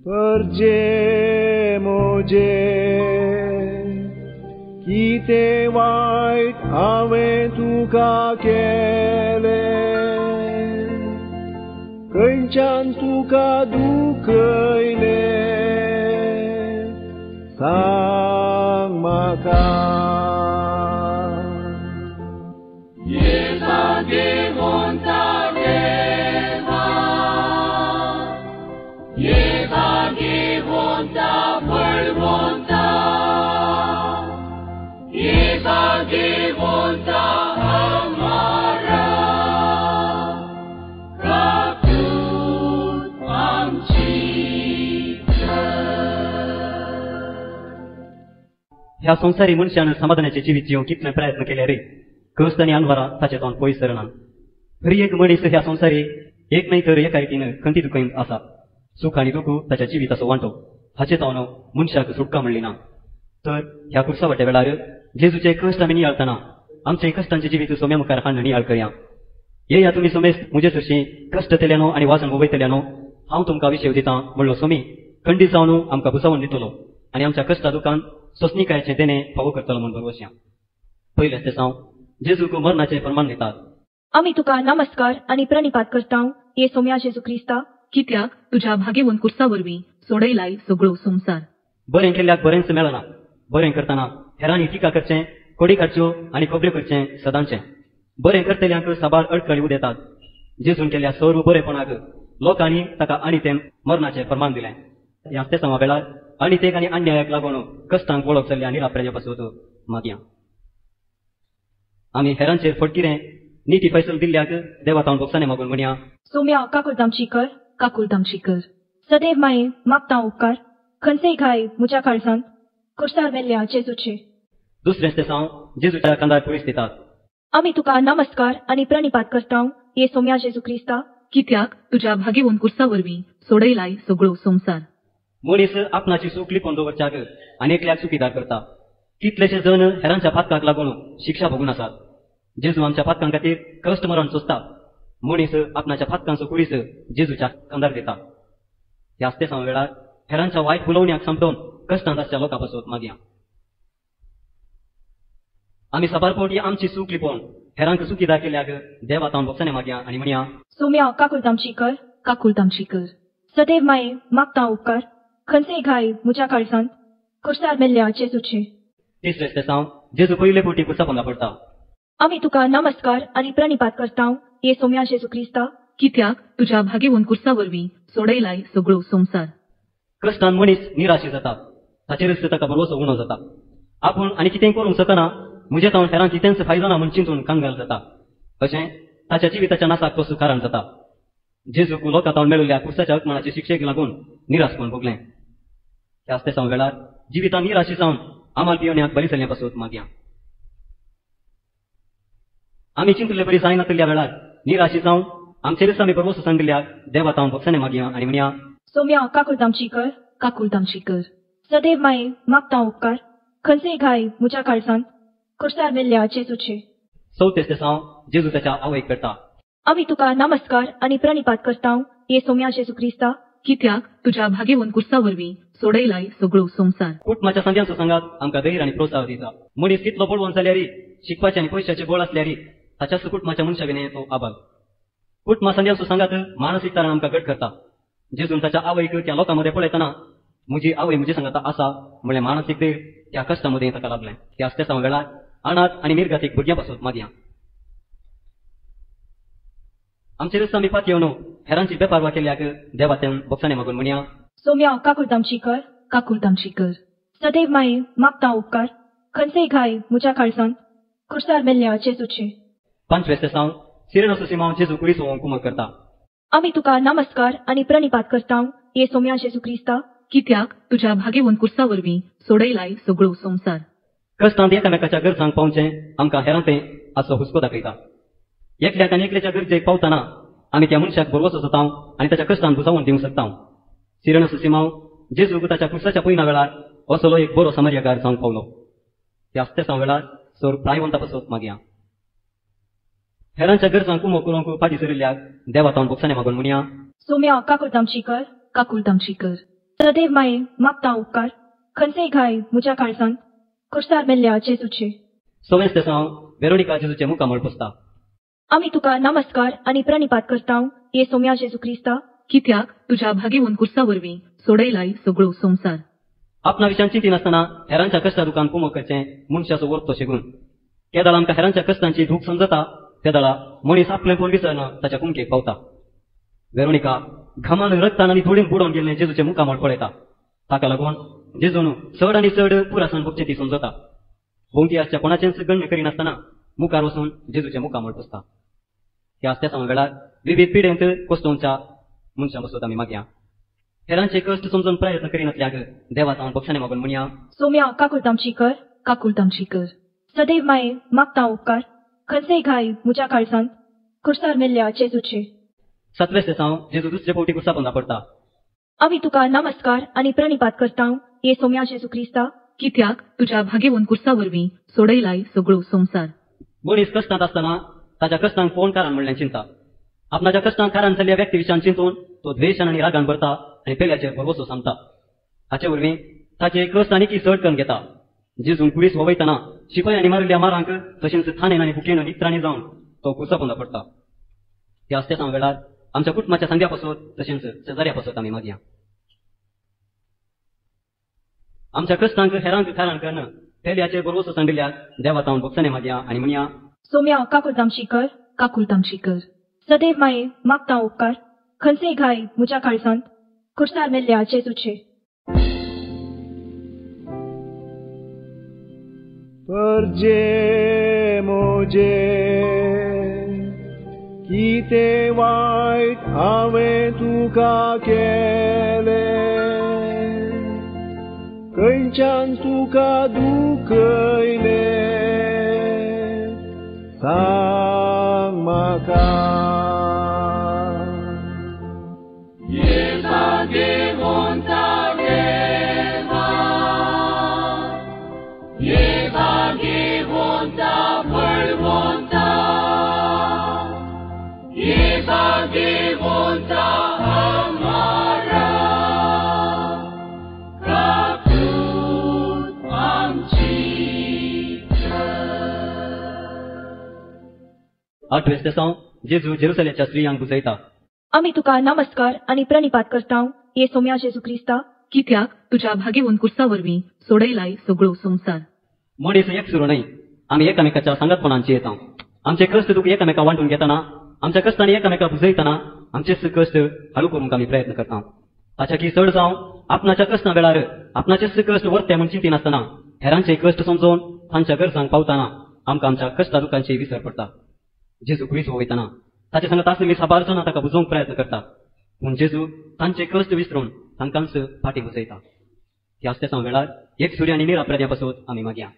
परजे मोजे कितें वायट हांवें तुका केलें, खंयच्यान तुका दुखयलें सांग म्हाका. ह्या संवसारी मनशान समाधानाचे जिवीत जिवंक कितले प्रयत्न केले रे, कश्ट आनी अनवरां ताचे तोंड पयस सरना. हर एक मनीस ह्या संवसारी एक न्हय तर एका रितीन खंती दुखयत आसा. सुख आनी दुखू ताच्या जिविताचो वांटो, हाचे तावन मनशाक सुटका म्हणली ना. तर ह्या कुर्सावाट्या वेळार जेजूचे कश्ट आमी नियाळतना आमचे कश्टांचे जिवीत सोम्या मुखार हाडून नियाळ करया. येया तुमी सोमेस्त म्हजे सरशी कश्टतल्यानो आनी वाजन वयतल्यानो, हांव तुमकां विशय दितां म्हणलो सोमी खंडीत जावन आमकां भुसावून दितलो आनी आमच्या कश्टा दुकान सोसणिकायेचें देणें फावो करतलो म्हूण भरवशा. पयलें तेसांव जेजूक मरणाचें प्रमाण दितात. आमी तुका नमस्कार आनी प्रणिपात करता हे सोम्या जेजू क्रिस्ता, कित्याक तुज्या भागेवन कुर्सा वरवीं सोडयलाय सगळो संवसार. बरें केल्ल्याक बरेंच मेळना. बरें करतना हेरांनी टिका करचें, कोडी काडच्यो आनी खबऱ्यो करचें सदांचें. बरें करतल्यांक साबार अडखळी उदेतात. जेजून केल्ल्या सर्व बरेपणाक लोकांनी ताका आनी तेन मरणाचें प्रमाण दिलें. ह्या तेसांवा वेळार अनितेक आनी अन्यायाक लागून कश्टांक वळख जाल्ल्या निराप्रेजे पासून मागया. आमी हेरांचेर फटकिरें निती फैसल दिल्ल्याक देवा तावन बोगसाणे मागून म्हणया, सोम्या काकुळट आमची कर, काकुळट आमची कर. सदैव माये मागता उपकार, खंयचेय घाय म्हज्या काळजांत कुर्सार मेल्ल्या जेजूचे. दुसरें तेसांव जेजूच्या कांदार पयस दितात. आमी तुका नमस्कार आनी प्रणिपात करता हे सोम्या जेजू क्रिस्ता, कित्याक तुज्या भागेवन कुर्सा वरवीं सोडयलाय सगळो संवसार. मनीस आपणाची चूक लिपोवन दवरच्याक आनी एकल्याक चुकीदार करता. कितलेशे जण हेरांच्या पातकाक लागून शिक्षा भोगून आसात. जेजू आमच्या पातकां खातीर कश्ट मरण सोंसता. मनीस आपणाच्या पातकांचो कुरीस जेजूच्या खांदार दिता. ह्या तेसांव वेळार हेरांच्या वायट उलोवण्याक सांपडोवन कश्टांत आसच्या लोकां पासून मागया. आमी साबार फावटी आमची चूक लिपोवन हेरांक चुकीदार केल्ल्याक देवा तावन बोगसाणे मागया आनी म्हणया, सोम्या काकुळट आमची कर, काकुळट आमची कर. सदैव माये मागता उपकार, खंयचेय घाय म्हज्या काळजांत कुर्सार मेल्ल्या जेजूचे. तिसरें तेसांव जेजू पयले फावटी कुर्सा पोंदा पडटा. आमी तुका नमस्कार आनी प्रणिपात करता हे सोम्या जेजू क्रिस्ता, कित्याक तुज्या भागेवन कुर्सा वरवीं सोडयलाय सगळो संवसार. कश्टान मनीस निराशी जाता. ताचेरच ताका भरवसो उणो जाता. आपूण आनी कितें करूंक शकना, म्हजे तावन हेरांक कितेंच फायदो ना म्हूण चिंतून कंगाल जाता. अशें ताच्या जिविताच्या नासाक तसो कारण जाता. जेजूक लोकां तावन मेळिल्ल्या कुर्साच्या अपमानाचे शिक्षेक लागून निराशपण भोगलें. ह्या तेसांव वेळार जिवितान निराशी जावन आमाल पिवण्याक बरी जाल्ल्या पासून मागया. आमी चिंतले बरी जायनातिल्ल्या वेळार निराशी जावन आमचेरच आमी भरवसो सांगिल्ल्याक देवा तावन बोगसाणे मागया आनी म्हणया, सोम्या काकुळट आमची कर, काकुळट आमची कर. सदैव माये मागता उपकार, खंयचेय घाय म्हज्या काळजांत कुर्सार मेल्ल्या जेजूचे. चवथें तेसांव जेजू ताच्या आवयक करता. आमी तुका नमस्कार आनी प्रणिपात करता हे सोम्या जेजू क्रिस्ता, कित्याक तुज्या भागेवन कुर्सा वरवीं सोडयलाय सगळो संवसार. कुटुंबाच्या सांध्यांचो सांगात आमकां धैर्य आनी प्रोत्साह दिता. मनीस कितलो बळवंत जाल्यार, शिकपाचें आनी पयशाचें बळ आसल्यार ताच्याच कुटुंबाच्या मनशा विणें तो आबाल. कुटुंबा सांध्यांचो सांगात मानसीक तारण आमकां घट करता. जेजून ताच्या आवयक त्या लोकां मदें पळयतना म्हजी आवय म्हजे सांगाता आसा म्हणलें मानसीक धैर्य त्या कश्टां मदें ताका लाभलें. त्या तेसांव वेळार अनाथ आनी निर्गतीक भुरग्यां पासून मागया. आमचेरच आमी पातयेवन हेरांची बेपारवा केल्ल्याक देवा बोगसाणे मागून म्हणया, सोम्या काकुळट आमची कर, काकुळट आमची कर. सदैव माये मागता उपकार, खंयचेय घाय म्हज्या काळजांत कुर्सार मेल्ल्या जेजूचे. पांचवें तेसांव सिरेनोसो सिमांव जेजू कुरीस कुमक करता. आमी तुका नमस्कार आनी प्रणिपात करता हे सोम्या जेजू क्रिस्ता, कित्याक तुज्या भागेवन कुर्सा वरवीं सोडयलाय सगळो संवसार. कश्टांत एकामेकाच्या गरजांक पावचें आमकां हेरांते असो हुस्को दाखयता. एकल्याक आनी एकल्याच्या गरजेक पावतना आमी त्या मनशाक भरवसो जाता आनी ताच्या कश्टान भुजावून दिवंक शकता. सिरेनोसो सिमांव जेजूक ताच्या कुर्साच्या पयना वेळार असलो एक बरो समार्यकार जावंक पावलो. ह्या तेसांव वेळार सर प्रायवंता पासून मागया. हेरांच्या गरजांक कुमक करूंक फाटीं सरिल्ल्याक देवा तावन बोगसाणे मागून म्हणया, सोम्या काकुळट आमची कर, काकुळट आमची कर. सदैव माये मागता उपकार, खंयचेय घाय म्हज्या काळजांत कुर्सार मेल्ल्या जेजूचे. सवें तेसांव वेरोनिका जेजूचे मुखामळ पुसता. आमी तुका नमस्कार आनी प्रणिपात करता ये सोम्या जेजू क्रिस्ता, कित्याक तुज्या भागेवन कुर्सा वरवीं सोडयलाय सगळो संवसार. आपणा विशयान चिंतिनासतना हेरांच्या कश्टा दुकान कुमक करचें मनशाचो वर्तो शेगून. केदळा आमकां हेरांच्या कश्टांची दूख समजता तेदळा मनीस आपलें कोण विसरना ताच्या कुमकेक पावता. वेरोनिका घामान रक्तान आनी धुळीन बुडोवन गेल्लें जेजूचें मुखामळ पळयता. ताका लागून जेजून चड आनी चड पुरासान भोगचें ती समजता. भोंवती आसच्या कोणाचेंच गण्य करिनासतना मुखार वचून जेजूचें मुखामळ पुसता. ह्या आसत्या वेळार विविध पिडेंत कोसतोवच्या मनशां बसत आमी मागया. हेरांचे कश्ट समजून प्रयत्न करिनासल्याक देवा जावन बक्षाने मागून म्हणया, सोम्या काकूळत आमची कर, काकूळत आमची कर. सदैव माये मागता उपकार, खंयचेय घाय म्हज्या काळजांत कुर्सार मेल्ल्या जेजूचे. सातवें तेसांव जेजू दुसरे फावटी कुर्सा पोंदा पडटा. आमी तुका नमस्कार आनी प्रणिपात करता ये सोम्या जेजू क्रिस्ता, कित्याक तुज्या भागेवन कुर्सा वरवीं सोडयलाय सगळो संवसार. मनीस कश्टांत आसतना ताच्या कश्टांक कोण कारण म्हणलें चिंता. आपणाच्या कश्टांक कारण जाल्ल्या व्यक्ती विशयान चिंतून तो द्वेशान आनी रागान भरता आनी पेल्याचेर भरवसो सांगता. हाचे वरवीं ताचे कश्ट आनीकी चड करून घेता. जेजून कुडीस वयतना शिपायांनी मारिल्ल्या मारांक तशेंच थानेन आनी भुकेन नित्राणी जावन तो कुर्सा पोंदा पडटा. ह्या आसत्या वेळार आमच्या कुटुंबाच्या सांग्या पासत तशेंच शेजाऱ्या पासत आमी मागया. आमच्या कश्टांक हेरांक कारण करून पेल्याचेर भरवसो सांडिल्ल्या देवा जावन भोगसणे मागया आनी म्हणया, सोम्या काकूळत आमची कर, काकूळत आमची कर. सदैव माये मागता उपकार, खंयचेय घाय म्हज्या काळजांत कुर्सार मेल्ल्या जेजूचे. परजे मोजे कितें वायट हांवें तुका केलें, खंयच्यान तुका दुखयलें सांग म्हाका. आठवें तेसांव जेजू जेरुसलेमच्या स्त्रियांक बुजयता. आमी तुका नमस्कार आनी प्रणिपात करता ये सोम्या जेजू क्रिस्ता, कित्याक तुज्या भागेवन कुर्सा वरवीं सोडयलाय सगळो संवसार. मनीस एकसुरो न्हय, आमी एकामेकाच्या सांगातपणान जियेता. आमचे कश्ट दुख एकामेका वांटून घेतना, आमच्या कश्टांनी एकामेका बुजयतना आमचेच कश्ट हालू करूंक आमी प्रयत्न करता. ताच्या की चड जावं आपणाच्या कश्टां वेळार आपणाचेच कश्ट वर्ते म्हूण चिंतिनासतना हेरांचे कश्ट समजून तांच्या गरजांक पावतना आमकां आमच्या कश्टा दुखांची विसर पडटा. जेजू कुडीस वयतना ताचे सांगत आसलेली साबार जाणां ताका बुजोवंक प्रयत्न करता, पूण जेजू तांचे कश्ट विसरून तांकांच फाटीं बुजयता. ह्या आसत्या वेळार एक सूर्य आनी निरापराध्या पासत आमी मागया.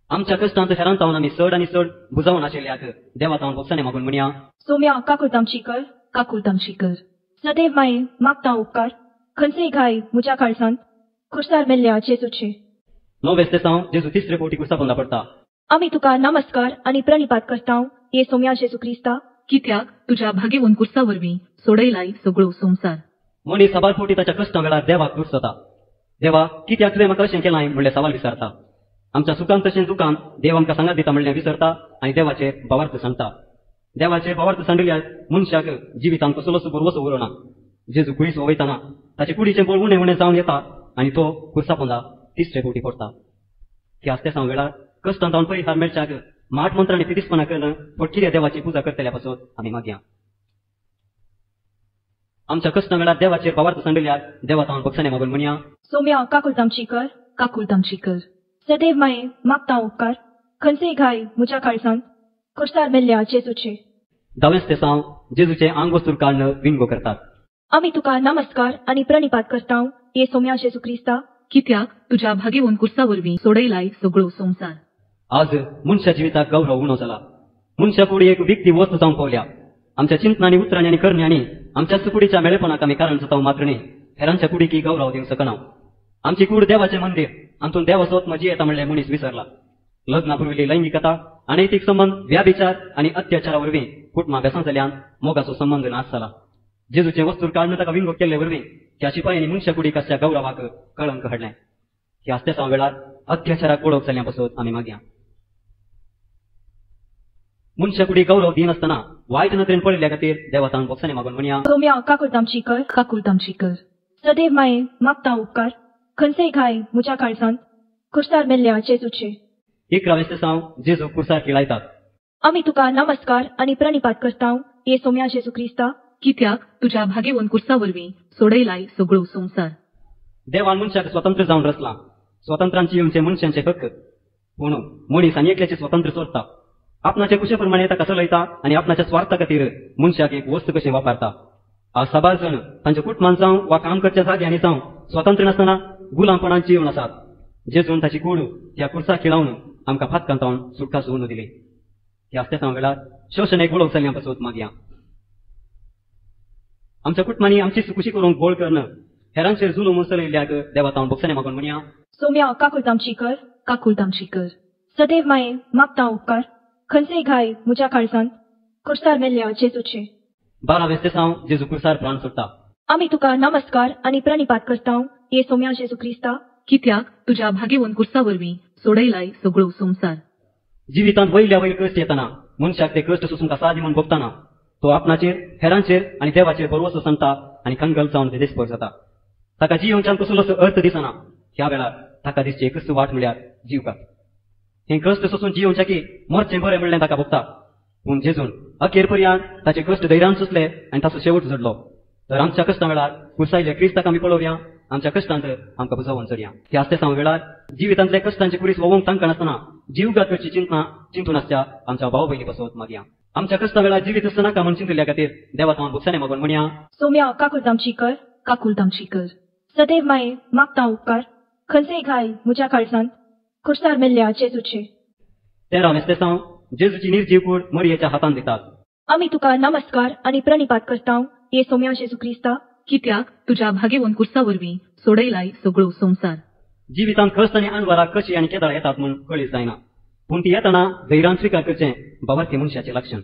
आमच्या कश्टांत हेरांत जावन आमी चड आनी चड बुजावन आशिल्ल्याक देवा जावन भोगसणे मागून म्हणया, सोम्या काकूळत आमची कर, काकूळत आमची कर. सदैव माये मागता उपकार, खंयचेय घाय म्हज्या काळजांत कुर्सार मेल्ल्या जेजूचे. णवें तेसांव जेजू तिसरे फावटी कुर्सा पोंदा पडटा. आमी तुका नमस्कार आनी प्रणिपात करता ये सोम्या जेजू क्रिस्ता, कित्याक तुज्या भागेवन कुर्सा वरवीं सोडयलाय सगळो संवसार. मनीस साबार फावटी ताच्या कश्टां वेळार देवाक दुर्सता. देवा कित्याक तुवें म्हाका अशें केलां म्हणलें सवाल विचारता. आमच्या सुखान तशें दुखान देव आमकां सांगात दिता म्हणलें विसरता आनी देवाचेर भावार्थ सांगता. देवाचेर भावार्थ सांडिल्ल्या मनशाक जिवितांत कसलोच भरवसो उरना. जेजू कुडीस वयतना ताचे कुडीचें बळ उणें उणें जावन येता आनी तो कुर्सा पोंदा तिसरे फावटी पडटा. ह्या आसत्या वेळार कश्टांत जावन परिहार मेळच्याक माठ मंत्रांनी पिदिसपणा करून फटकिऱ्या देवाची पुजा करतल्या पासून आमी मागया. आमच्या कश्टां वेळार देवाचेर भावार्थ सांडिल्ल्या देवा जावन भोगसणे मागून म्हणया, सोम्या काकूळत आमची कर, काकूळत आमची कर. सदैव माये मागता उपकार, खंयचेय घाय म्हज्या काळजांत कुर्सार मेल्ल्या जेजूचे. धावें तेसांव जेजूचे आंगवस्तूर काडून विणगो करतात. आमी तुका नमस्कार आनी प्रणिपात करता ये सोम्या जेजू क्रिस्ता, कित्याक तुज्या भागेवन कुर्सा वरवीं सोडयलाय सगळो संवसार. आज मनशा जिविताक गौरव उणो जाला. मनशा कुडी एक व्यक्ती वस्त जावंक पावल्या. आमच्या चिंतनांनी, उतरांनी आनी करण्यांनी आमच्या कुडीच्या मेळेपणाक आमी कारण जाता मात्र न्ही, हेरांच्या कुडीकी गौरव दिवंक शकना. आमची कूड देवाचें मंदीर, आमतून देवाचो आत्मो जियेता म्हणलें मनीस विसरला. लग्ना पुर्विल्ली लैंगिकता, अनैतीक संबंद, व्याभिचार आनी अत्याचारा वरवीं कुटुंबां बेसां जाल्यान मोगाचो संबंद नाश जाला. जेजूचें वस्तूर काडून ताका विंगो केल्ले वरवीं त्या शिपायांनी मनशा कुडीक आसच्या गौरवाक कळंक हाडलें. ह्या आस्तेसांव वेळार अत्याचाराक ओळख जाल्ल्या पासत आमी मागया. मनशा कुडीक गौरव दिनासतना वायट नदरेन पळयल्ल्या खातीर देवातान बोक्सांनी मागून म्हणया, सोम्या काकुळट आमची कर, काकुळट आमची कर. सदैव माये मागता उपकार, खंयचेय घाय म्हज्या काळजांत कुर्सार मेल्ल्या जेजूचे. 11वें स्तेसांव जेजू कुर्सार खिळायतात. आमी तुका नमस्कार आनी प्रणिपात करतांव ये सोम्या जेजू क्रिस्ता, कित्याक तुज्या भागेवन कुर्सा वरवीं सोडयलाय सगळो संवसार. देवान मनशाक स्वतंत्र जावन रचलां. स्वतंत्रांची येवचे मनशांचे हक्क, पूण मनीस आनी एकल्याचे स्वतंत्र सोडटा. आपणाचे कुशे प्रमाणे ताका चलयता आनी आपणाच्या स्वार्था खातीर मनशाक एक वस्त कशें वापरता. आज साबार जण तांच्या कुटुंबान जावं वा काम करच्या जाग्यांनी जावं स्वतंत्र नासतना गुलामपणान जिवन आसात. जेजून ताची कूड ह्या कुर्सा खिळावन आमकां फातकांतावन सुटका सोडून दिली. ह्या आस्तेसांव वेळार शोशण एक वळख जाल्ल्या पासत मागया. आमच्या कुटुंबांनी आमची सुकुशी करूंक बोळ करून हेरांचेर जुलूम चलयल्ल्याक देवातावन बोक्सांनी मागून म्हणया, सोम्या काकुळट आमची कर, काकुळट आमची कर. सदैव माये मागता उपकार, खंयचेय घाय म्हज्या काळजांत कुर्सार मेल्ल्या जेजूचे. 12वें स्तेसांव जेजू कुर्सार प्राण सोडटा. आमी तुका नमस्कार आनी प्रणिपात करतांव ये सोम्या जेजू क्रिस्ता, कित्याक तुज्या भागेवन कुर्सा वरवीं सोडयलाय सगळो संवसार. जिवितांत वयल्या वयर कश्ट येतना मनशाक ते कश्ट सोसूंक आसा म्हूण भोगतना तो आपणाचेर, हेरांचेर आनी देवाचेर भरवसो सांगता आनी कंगल जावन देशभर जाता. ताका जियोवच्यान कसलोच अर्थ दिसना. ह्या वेळार ताका दिसची एकच वाट म्हळ्यार जीवघात. हें कश्ट सोसून जियोवच्या की मरचें बरें म्हणलें ताका भोगता. पूण जेजून अखेर पर्यंत ताचे कश्ट धैर्यान सोंसले आनी ताचो शेवट जोडलो. तर आमच्या कश्टां वेळार कुर्सायले क्रिस्ताक आमी पळोवया, आमच्या कश्टांत आमकां बुजोवन चडया. ह्या आस्तेसांव वेळार जिवितांतल्या कश्टांचे कुरीस वोवंक तांकां नासतना जीवघात करची चिंतना चिंतून आसच्या आमच्या भाव भयणी पासत मागया. आमच्या कश्टां वेळार जिवीत आसतना नाका म्हूण चिंतिल्ल्या खातीर देवातावन बोक्सांनी मागून म्हणया, सोम्या काकुळट आमची कर, काकुळट आमची कर. सदैव माये मागता उपकार, खंयचेय घाय म्हज्या काळजांत कुर्सार मेल्ल्या जेजूचे. 13वें स्तेसांव जेजूची निर्जीव कूड मरियेच्या हातान दितात. आमी तुका नमस्कार आनी प्रणिपात करतांव ये सोम्या जेजू क्रिस्ता, कित्याक तुज्या भागेवन कुर्सा वरवीं सोडयलाय सगळो संवसार. जिवितांत कश्ट आनी अणवारा कशी आनी केदळ येतात म्हूण कळीत जायना, पूण ती येतना धैर्यान स्विकार करचें भावार्थी मनशाचें लक्षण.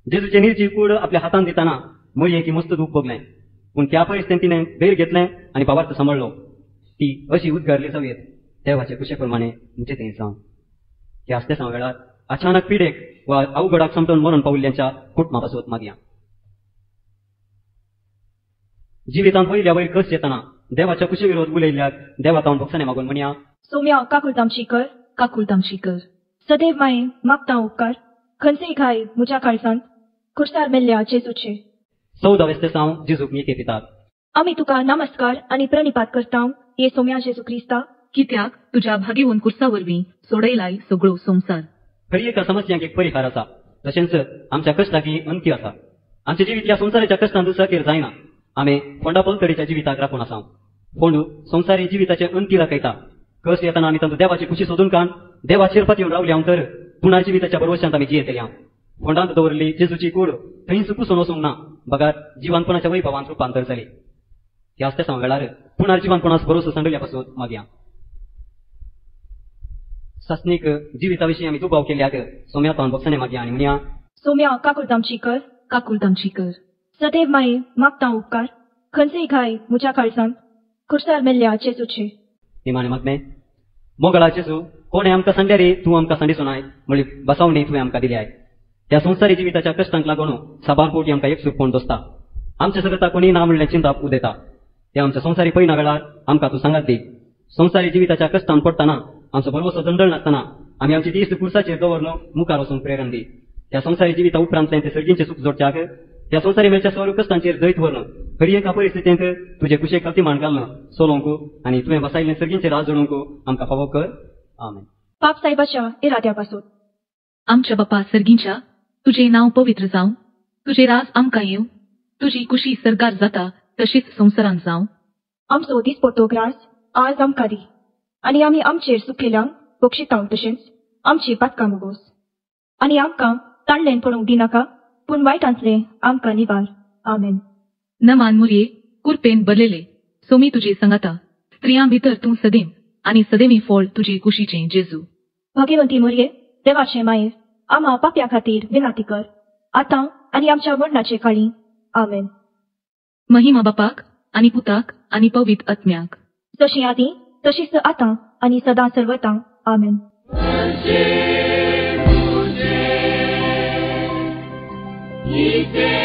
जेजूचे निर्जीव कूड आपल्या हातान दितना मरियेक मस्त दूख भोगलें, पूण त्या परिस्थितीन तिणें धैर्य घेतलें आनी भावार्थ सांबाळ्ळो. ती अशी उद्गारली जावयेत, देवाचे कुशे प्रमाणे म्हजें तें जावं. ह्या आस्तेसांव वेळार अचानक पिडेक वा अवघडाक समटून मरण पाविल्ल्यांच्या कुटुंबा पासत मागया. जिवितांत वयल्या वयर कश्ट येतना देवाच्या कुशे विरोध उलयल्ल्याक देवातावन बोक्सांनी मागून म्हणया, सोम्या काकुळट आमची कर, काकुळट आमची कर. सदैव माये मागता उपकार, खंयचेय घाय म्हज्या काळजांत कुर्सार मेल्ल्या जेजूचे. 14वें स्तेसांव जेजूक निके दितात. आमी तुका नमस्कार आनी प्रणिपात करतांव ये सोम्या जेजू क्रिस्ता, कित्याक तुज्या भागेवन कुर्सा वरवीं सोडयलाय सगळो संवसार. हर एका समस्यांक एक परिहार आसा, तशेंच आमच्या कश्टांक अंत्य आसा. आमच्या जिवीत ह्या संवसाराच्या कश्टांत सकेर जायना. आमी फोंडा पलतडीच्या जिविताक राखून आसा. फोंडू संवसारी जिविताचे अंती दाखयता. कश्ट येतना आमी तांतूं देवाची खुशी सोदून काण देवाचेर पातयेवन रावल्या तर पुणार जिविताच्या भरवशांत आमी जियेतल्या. फोंडांत दवरली जेजूची कूड थंयच कुसून वचूंक ना, बगार जिवानपणाच्या वैभवांत रुपांतर जाली. ह्या आस्तेसांव वेळार पुणार जिवानपणास भरोसो सांडल्या पासून मागया. सासणीक जिविता विशीं आमी दुबाव केल्याक सोम्यातावन बोक्सांनी मागया आनी म्हणया, सोम्या काकुळट आमची कर, काकुळट आमची कर. सदैव माये मागता उपकार, खंयचेय घाय म्हज्या काळजांत कुर्सार मेल्ल्या जेजूचे. निमाणें मागणें, मोगळा जेजू, कोणें आमकां सांडल्या रे तूं आमकां सांडिसो नाय म्हणली बसावणी तुवें आमकां दिली I. ह्या संवसारी जिविताच्या कश्टांक लागून साबार फावटी आमकां एकसूरपण दोसता. आमच्या सगळता कोणी ना म्हणलें चिंताप उदयता. त्या आमच्या संवसारी पयना वेळार आमकां तूं सांगात दी. संवसारी जिविताच्या कश्टान पडटना आमचो भरवसो दंडळ नासतना आमी आमची दीस कुर्साचेर दवरून मुखार वचूंक प्रेरण दी. त्या संवसारी जिविता उपरांतलें ते सर्गींचें सूख जोडच्याक ह्या संवसारी मेळच्या सर्व कश्टांचेर जैत व्हरून हर एका परिस्थितींत तुजे कुशेक अतिमान घालून चलोवंक आनी तुवें बसायिल्लें सर्गींचें राज जोडूंक आमकां फावो कर. आमेन. पाप साहेबाच्या इराद्या पासून. आमच्या बापा सर्गींच्या, तुजें नांव पवित्र जावं, तुजें राज आमकां येवं, तुजी कुशी सर्गार जाता तशीच संवसारांत जावं. आमचो दिसपट्टो ग्रास आज आमकां दी, आनी आमी आमचेर सुकेल्यांक बक्षितांव तशेंच आमची पातकां मुगोस, आनी आमकां ताणलें पडूंक दिनाका, पूण वायटांतलें आमकां निवार. आमेन. नमान मुरये, कुरपेन बरलेले, सोमी तुजे संगाता, स्त्रियां भितर तूं सदेम आनी सदेमी फळ तुजे कुशीचें जेजू. भाग्यवंती मुरये, देवाचे माये, आमा पाप्या खातीर विनंती कर, आतां आनी आमच्या मरणाचे काळी. आमेन. महिमा बापाक आनी पुताक आनी पवित्र आत्म्याक, जशी आदी तशीच आतां आनी सदां सर्वता. आमेन.